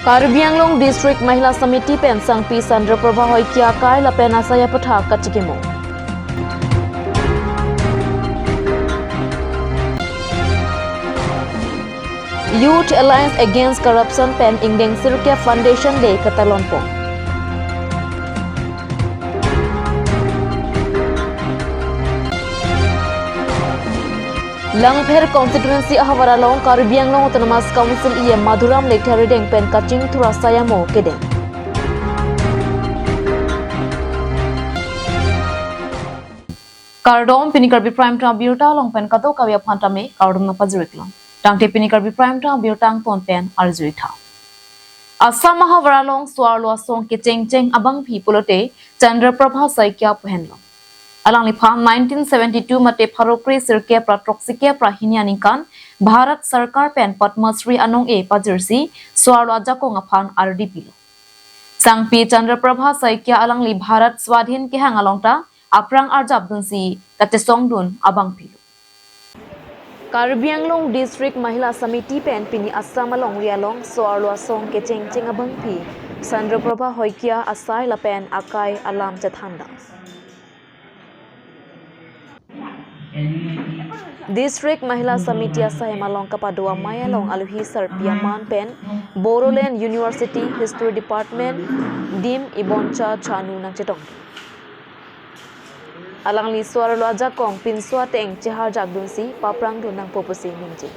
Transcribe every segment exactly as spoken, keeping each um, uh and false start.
Karbi Anglong District Mahila Samiti pen Sangpi Chandra Prabha Saikia akai lapen asai aputhak kachikimo. Youth Alliance Against Corruption pen ingdeng sirkep Foundation Day katalonpon. Langpher constituency ahavar along Karbi Anglong Autonomous Council E M Madhuram Lekthe arideng pen kachingthur asai amo kedeng. Kardom, pini Karbi Prime Time abirta along pen kadokave aphan tame kardom nangpajir-ik long. Tangte pini Karbi Prime Time abirta angton pen arju-ik tha. Assam ahavar along so-arlo asong kechengcheng abangpi pulote Chandra Prabha Saikia pu henlo. Alangliphan nineteen seventy-two mate pharo kre sirkep ra throksikep ra hini aningkan Bharat Sarkar pen Padma Shri anong-e pajirsi so-arlo ajakong aphan ardi pilo. Sangpi Chandra Prabha Saikia alangli Bharat Swadhin kehang along ta aphrang arjapdunsi kachesongdun abangpilo. Karbi Anglong District Mahila Samiti pen pini Assam alongri along so-arlo asong kechengcheng abangpi Chandra Prabha Saikia asai lapen akai alam chethandam. District Mahila Samiti asai malong kapado amei along alohi sarpi aman pen Bodoland University History Department Dean Iboncha Chanu nangchetong. Alangli so-arlo ajakong pinso ateng cheharjakdunsi paphrangdun nangpo pusi ningje.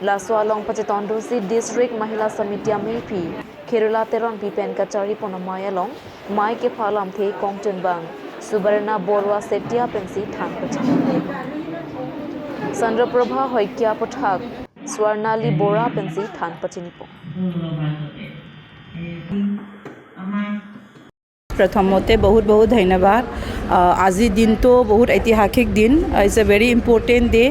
Laso along pachetongdunsi District Mahila Samiti ameiphi Kherula Teronpi pen kacharipon amei along mei kepha alamthe kongchunbang Subarna Borua Setia pensi than pachini. Chandra Prabha Saikia aputhak Swarnali Bora pensi than pachinipo. প্ৰথমতে বহুত বহুত ধন্যবাদ। আহ, আজি দিনটো বহুত ঐতিহাসিক দিন। It's a very important day,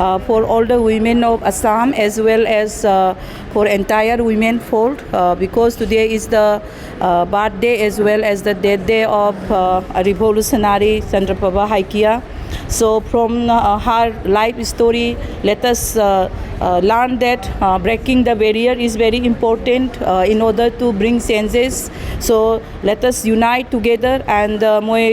uh, for all the women of Assam as well as, uh, for entire women folk, uh, because today is the, uh, birthday as well as the death day of, uh, a revolutionary Chandra Prabha Saikia. So from, uh, her life story, let us, uh, uh, learn that, uh, breaking the barrier is very important, uh, in order to bring changes. So let us unite together and, uh, মই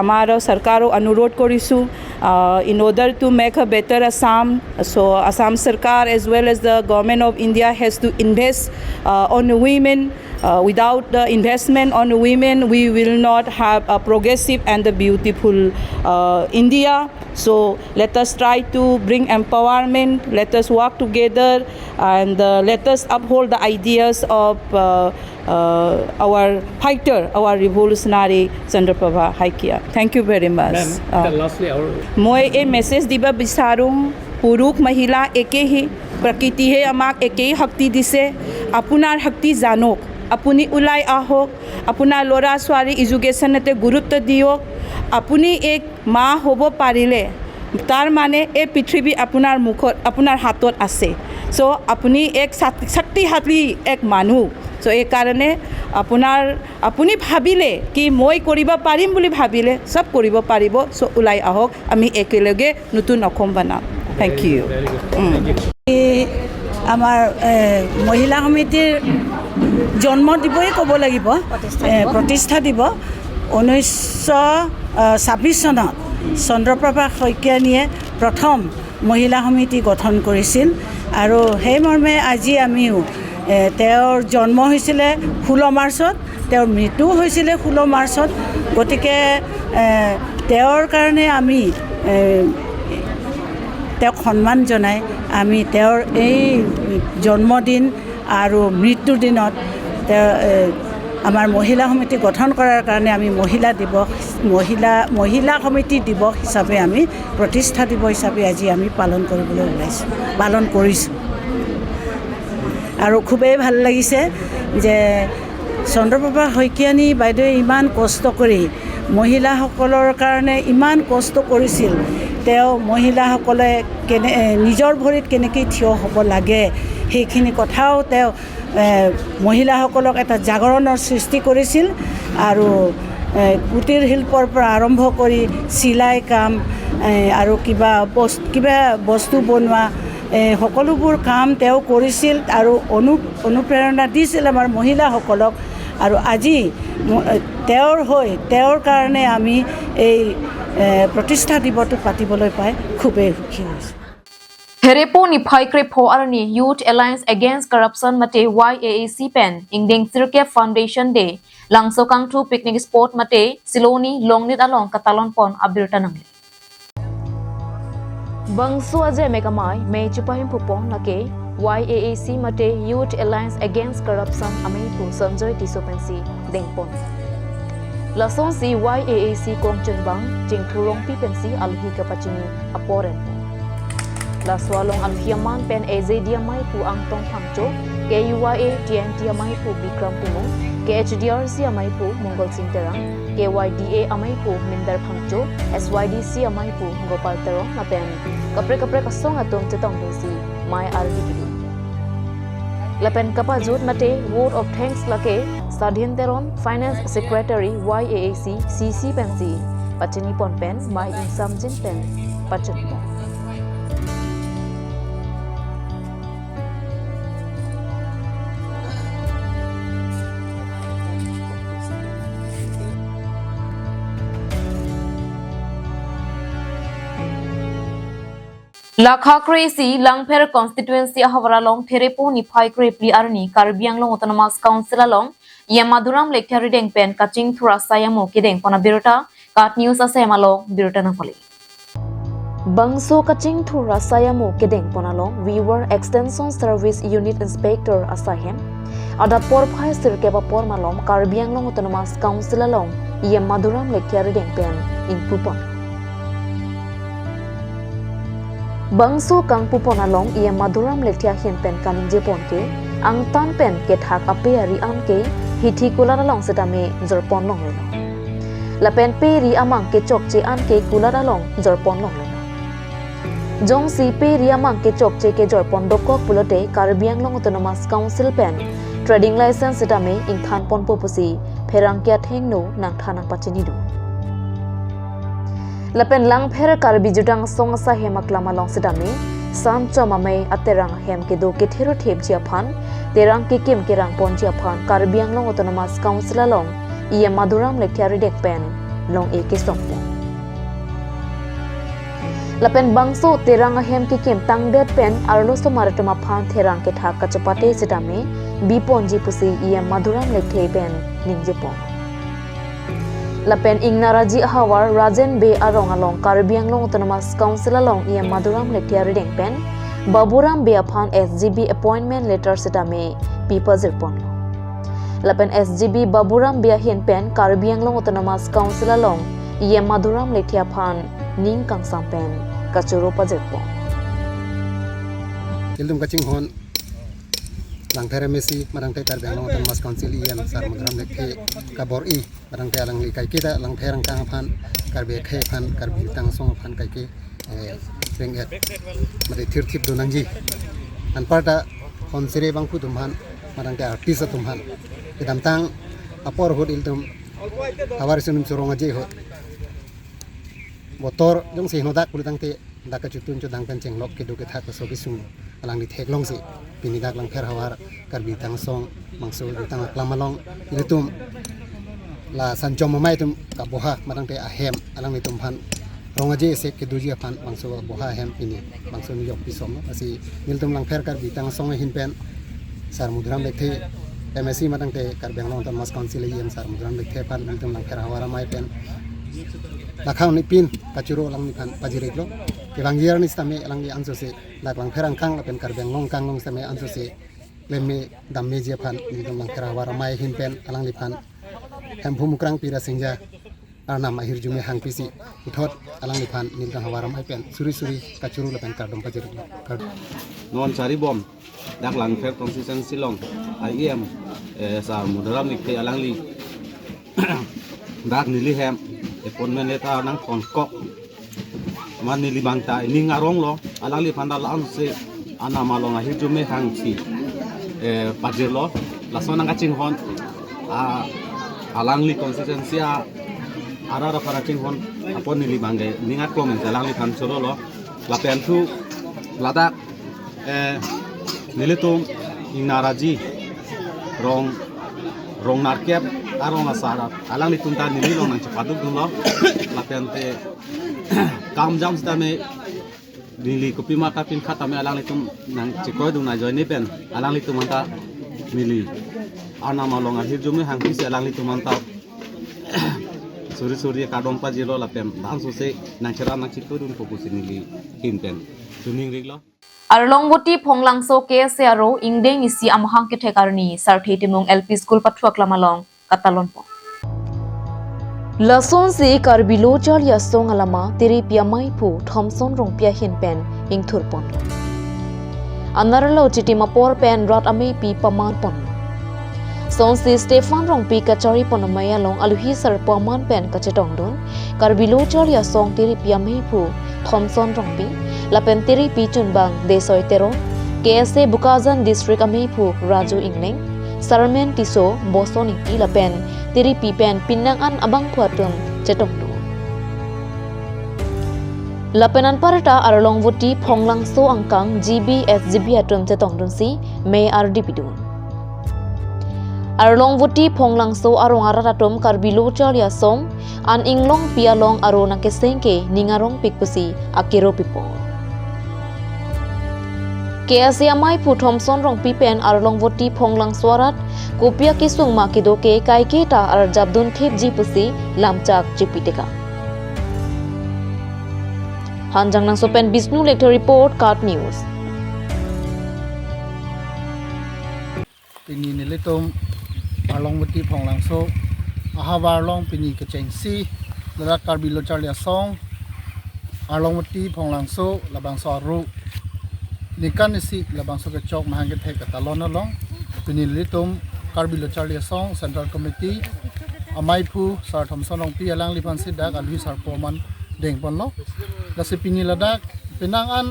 আমাৰ চৰকাৰক অনুৰোধ কৰিছোঁ, uh, in order to make a better Assam. So Assam Sarkar as well as the Government of India has to invest, uh, on women. Uh, without the investment on women, we will not have a progressive and the beautiful, uh, India. So let us try to bring empowerment. Let us work together and, uh, let us uphold the ideas of, uh, uh, our fighter, our revolutionary Chandra Prabha Saikia. Thank you very much. Ma'am, Uh, lastly, our মই এই মেছেজ দিব বিচাৰোঁ, পুৰুষ মহিলা একেই, প্ৰকৃতিয়ে আমাক একেই শক্তি দিছে। আপোনাৰ শক্তি জানক, আপুনি ওলাই আহক, আপোনাৰ ল'ৰা ছোৱালী এডুকেশ্যনতে গুৰুত্ব দিয়ক। আপুনি এক মা হ'ব পাৰিলে, তাৰ মানে এই পৃথিৱী আপোনাৰ মুখত, আপোনাৰ হাতত আছে। চ' আপুনি এক শক্তি-, শক্তিশালী এক মানুহ। চ' এইকাৰণে আপোনাৰ, আপুনি ভাবিলে কি মই কৰিব পাৰিম বুলি ভাবিলে চব কৰিব পাৰিব। চ' ওলাই আহক, আমি একেলগে নতুন অসম বনাম। Thank you. Very good. Um. Thank you. এই আমাৰ, এ, মহিলা সমিতিৰ জন্ম দিবই ক'ব লাগিব, এ, প্ৰতিষ্ঠা দিব। ঊনৈছশ ছাব্বিছ চনত চন্দ্ৰপ্ৰভা শইকীয়ানীয়ে প্ৰথম মহিলা সমিতি গঠন কৰিছিল আৰু সেই মৰ্মে আজি আমিও, এ, তেওঁৰ জন্ম হৈছিলে ষোল্ল মাৰ্চত, তেওঁৰ মৃত্যু হৈছিলে ষোল্ল মাৰ্চত। গতিকে, এ, তেওঁৰ কাৰণে আমি, এ, তেওঁক সন্মান জনাই আমি তেওঁৰ এই জন্মদিন আৰু মৃত্যুৰ দিনত তেওঁ, এ, আমাৰ মহিলা সমিতি গঠন কৰাৰ কাৰণে আমি মহিলা দিৱস, মহিলা, মহিলা সমিতি দিৱস হিচাপে আমি, প্ৰতিষ্ঠা দিৱস হিচাপে আজি আমি পালন কৰিবলৈ ওলাইছোঁ, পালন কৰিছোঁ। আৰু খুবেই ভাল লাগিছে যে চন্দ্ৰপ্ৰভা শইকীয়ানী বাইদেৱে ইমান কষ্ট কৰি মহিলাসকলৰ কাৰণে ইমান কষ্ট কৰিছিল। তেওঁ মহিলাসকলে কেনে, এ, নিজৰ ভৰিত কেনেকৈ থিয় হ'ব লাগে, সেইখিনি কথাও তেওঁ, এ, মহিলাসকলক এটা জাগৰণৰ সৃষ্টি কৰিছিল। আৰু, এ, কুটিৰ শিল্পৰ পৰা আৰম্ভ কৰি চিলাই কাম, এ, আৰু কিবা বস-, কিবা বস্তু বনোৱা, এ, সকলোবোৰ কাম তেওঁ কৰিছিল আৰু অনু-, অনুপ্ৰেৰণা দিছিল আমাৰ মহিলাসকলক। আৰু আজি ম-, এ, তেওঁৰ হৈ, তেওঁৰ কাৰণে আমি এই, এ, প্ৰতিষ্ঠা দিৱসটো পাতিবলৈ পাই খুবেই সুখী হৈছোঁ। Therepo niphai krepho arni Youth Alliance Against Corruption mate Y A A C pen ingdeng sirkep Foundation Day, Langso Kangthu picnic spot mate Siloni Longnit along katalon pon abirta nangle. Bangso aje mekamai me chupahim pupon lake Y A A C mate Youth Alliance Against Corruption ameipu Sanjoy Tisso pensi dengpon. Lasonsi Y A A C kongchunbang Chingthur Rongpi pensi alhi kapachini aporen. Laso along alhi aman pen A J D ameipu Angtong Phangcho, K U Y A T N T ameipu Bikram Timung, K H D R C ameipu Mongol Sing Terang, K Y D A ameipu Minder Phangcho, S Y D C ameipu Gopal Terang lapen kaprek kaprek asong atum chetong pensi mei ardi kidi. Lapen kapajut mate vote of thanks lake Sadhin Teron, Finance Secretary Y A A C C C pensi pachini pon pen mei ingsamjin pen pachini pon. Lakha kre isi Langpher constituency ahavar along Therepo niphai krephli arni Karbi Anglong Autonomous Council along E M Madhuram Lekthe arideng pen kachingthur asai amo kedeng pon abirta KAT News asai amo along birta nangpale. Bangso kachingthur asai amo kedeng pon along Viewer Extension Service Unit Inspector asai hem adap porphai sirkep apor malom Karbi Anglong Autonomous Council along E M Madhuram Lekthe arideng pen ingpu pon. Bangso kangpu pon along E M Madhuram Lekthe ahin pen kaningje pon ke, angtan pen kethak ape ari an ke hithi kulat along setame jorpon longlelo. Lapen pe ri amang kechokche an ke kulat along jorpon longlelo. Jongsi pe ri amang kechokche kejorpon dokok pulote Karbi Anglong Autonomous Council pen trading license setame ingthan ponpo pusi pherangke athengno nangthan nangpachini do. Lapen Langpher Karbi Jutang Asong asai hem aklam along setame Sanchom Amei aterang ahem kedo kethero thepji aphan, terang kekim kerang ponji aphan Karbi Anglong Autonomous Council along E M Madhuram Lekthe arideng pen long-e kesong pon. Lapen bangso terang ahem kekim tangdet pen arloso mar atum aphan therang kethak kachepate setame bi ponji pusi E M Madhuram Lekthe pen ningje pon. Lapen Ingnaraji ahavar Rajen Bey arong along Karbi Anglong Autonomous Council along E M Madhuram Lekthe arideng pen Baburam Bey aphan S G B appointment letter setame pi pajir ponlo. Lapen S G B Baburam Bey ahin pen Karbi Anglong Autonomous Council along E M Madhuram Lekthe aphan ning kangsam pen kachoro pajir pon. Ilitum kachinghon Langpher M A C, madang te Karbi Anglong Autonomous Council E M sar Madhuram Lekthe kabor-i, madang te alangli kaike ta Langpher angkang aphan, Karbi akhei aphan, Karbi Jutang Asong aphan kaike, eh, reng-et, mate thirthip do nangji. Anparta hon sere bangphu atum aphan, madang te artist atum aphan, kedamtang apor ahut ilitum havar ason atum chorong aje ahut, botor jongsi henodak pulotangte dak kachotun chodang pen chenglok kedo kethak kaso kesung alangli theklongsi pini dak Langpher havar Karbi Jutang Asong bangso jutang aklam along ilitum la Sanchom Amei atum kaboha madang te ahem alanglitum aphan rong aje isi kedoji aphan bangso kaboha ahem pini bangso nijok pisom lo. Lasi nelitum Langpher Karbi Jutang Asong ahin pen sar Madhuram Lekthe M A C madang te Karbi Anglong Autonomous Council E M sar Madhuram Lekthe aphan nelitum Langpher havar amei pen lakhang ni pin kachoro alangliphan pajir-iklo. Kevang year ni setame alangli ansose dak Langpher angkang lapen Karbi Anglong angkang along setame ansose klemme dammeji aphan nelitum Langpher havar amei ahin pen alangliphan Hemphu Mukrang Pira Singja arnam ahirjume hangpisi puthot alangliphan nelitum havar amei pen suri suri kachoro lapen kardom pajir-iklo. Kardom. Non saribom dak Langpher constituency along E M, eh, sar Madhuram Lekthe alangli dak neli hem appointment letter nangthonkok. Amat neli abang ta ning arong lo, alangliphan ta la-ansi arnam along ahirjume hangsi, eh, pajirlo. Lason nangkachinghon, ah, alangli constituency a, arat aphan kachinghon apot neli abang ke ning aklong pen alangliphan chorolo. Lapen thu ladak Eh, nelitum Ingnaraji rong, rong nerkep arong asar alanglitum ta neli along nangchepaduk dunlo. Lapen te kam jam sitame neli kopima ta pinkha tame alanglitum nangchekroi dun ajoine pen alanglitum anta neli Arnam along ahirjume hangpisi alanglitum anta suri suri kardom pajirlo lapen bang sose nangcherap nangchitudunpo pusi neli ahin pen choningriklo. Arlongvoti Phonglangso K S A aro ingdeng isi amahang kethek arni Sarthe Timung L P School pathu aklam along katalonpo. Lasonsi Karbi Lo Charli Asong alama Tiripi amaiphu Thomson Rongpi ahin pen ingthurpon. Anerlo chitim apor pen rat ameipi pamanpon. Sonsi Stephen Rongpi kacharipon amei along aluhi sarpo aman pen kachetongdun Karbi Lo Charli Asong Tiripi amaiphu Thomson Rongpi lapen Tiripi chunbang Desoi Teron, K S A Bokajan District amaiphu Raju Ingleng, Sarmen Tisso, Boson Ingti lapen Tiripi pen penang an abangphu atum chetongdun. Lapen anparta Arlongvoti Phonglangso angkang G B S G B atum chetongdunsi mei ardi pidun. Arlongvoti Phonglangso arong arat atum Karbi Lo Charli Asong an inglongpi along aro nangkeseng ke ning arongpik pusi akero pipon. K S A amaiphu Thomson Rongpi pen Arlongvoti Phonglangso arat kopi akesung ma kedo ke kaike ta arjapdun thipji pusi lamchak chipitekang. Hanjangnangso pen Bishnu Lekthe report, KAT News. Pini nelitum Arlongvoti Phonglangso ahavar along pini kechengsi ladak Karbi Lo Charli Asong Arlongvoti Phonglangso labangso aro ningkan isi labangso kechok mahang kethek katalon along pini nelitum Karbi Lo Charli Asong Central Committee amaiphu Sar Thomson Rongpi alangliphansi dak aluhi sarpo aman dengponlo. Lasi pini ladak penang an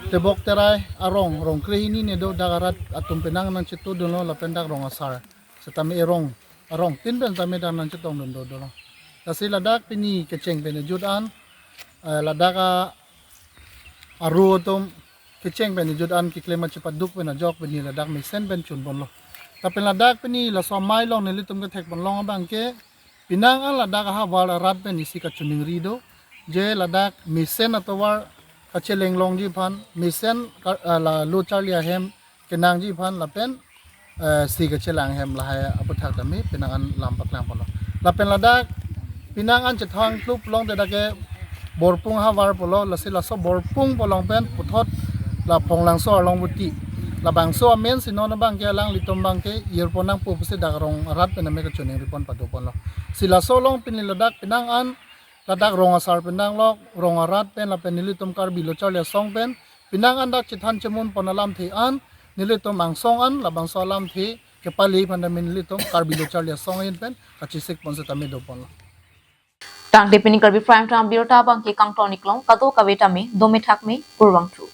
tebok terai arong, rong krehini ne do, dak arat atum penang nangchetudunlo lapen dak rong asar setame erong arong tin pen tame dak nangchetongdun dodolo. Lasi ladak pini kecheng pen ejut an, eh, ladak a aro atum kecheng pen ejut an keklem achepaduk pen ajok pini ladak mesen pen chunponlo. Lapen ladak pini laso amei along nelitum kethekpon long abang ke penang an ladak ahavar arat pen isi kachoningri do. Je ladak mesen atovar kachelenglongji aphan, mesen ka-, ah, la Lo Charli ahem kenangji aphan lapen, eh, si kachelang ahem lahai aputhak tame penang an lam paklangponlo. Lapen ladak penang an chethang klup long te dak ke Borpung ahavar pulo, lasi laso Borpung pu along pen puthot la Phonglangso Arlongvoti labangso amen si non abang ke alanglitum abang ke irpon nangpo pusi dak rong arat pen tame kachoningri pon padoponlo. Si laso along pini ladak penang an ladak rong asar pen danglok, rong arat pen lapen nelitum Karbi Lo Charli Asong pen penang an dak chethan chemunpon alamthe an nelitum angsong an labangso alamthe kepale aphan tame nelitum Karbi Lo Charli Asong ahin pen kachesikpon setame doponlo. Tangte pini Karbi Prime Time abirta abang ke kangton-iklong, kadokave tame dome thakme, kurvangthu.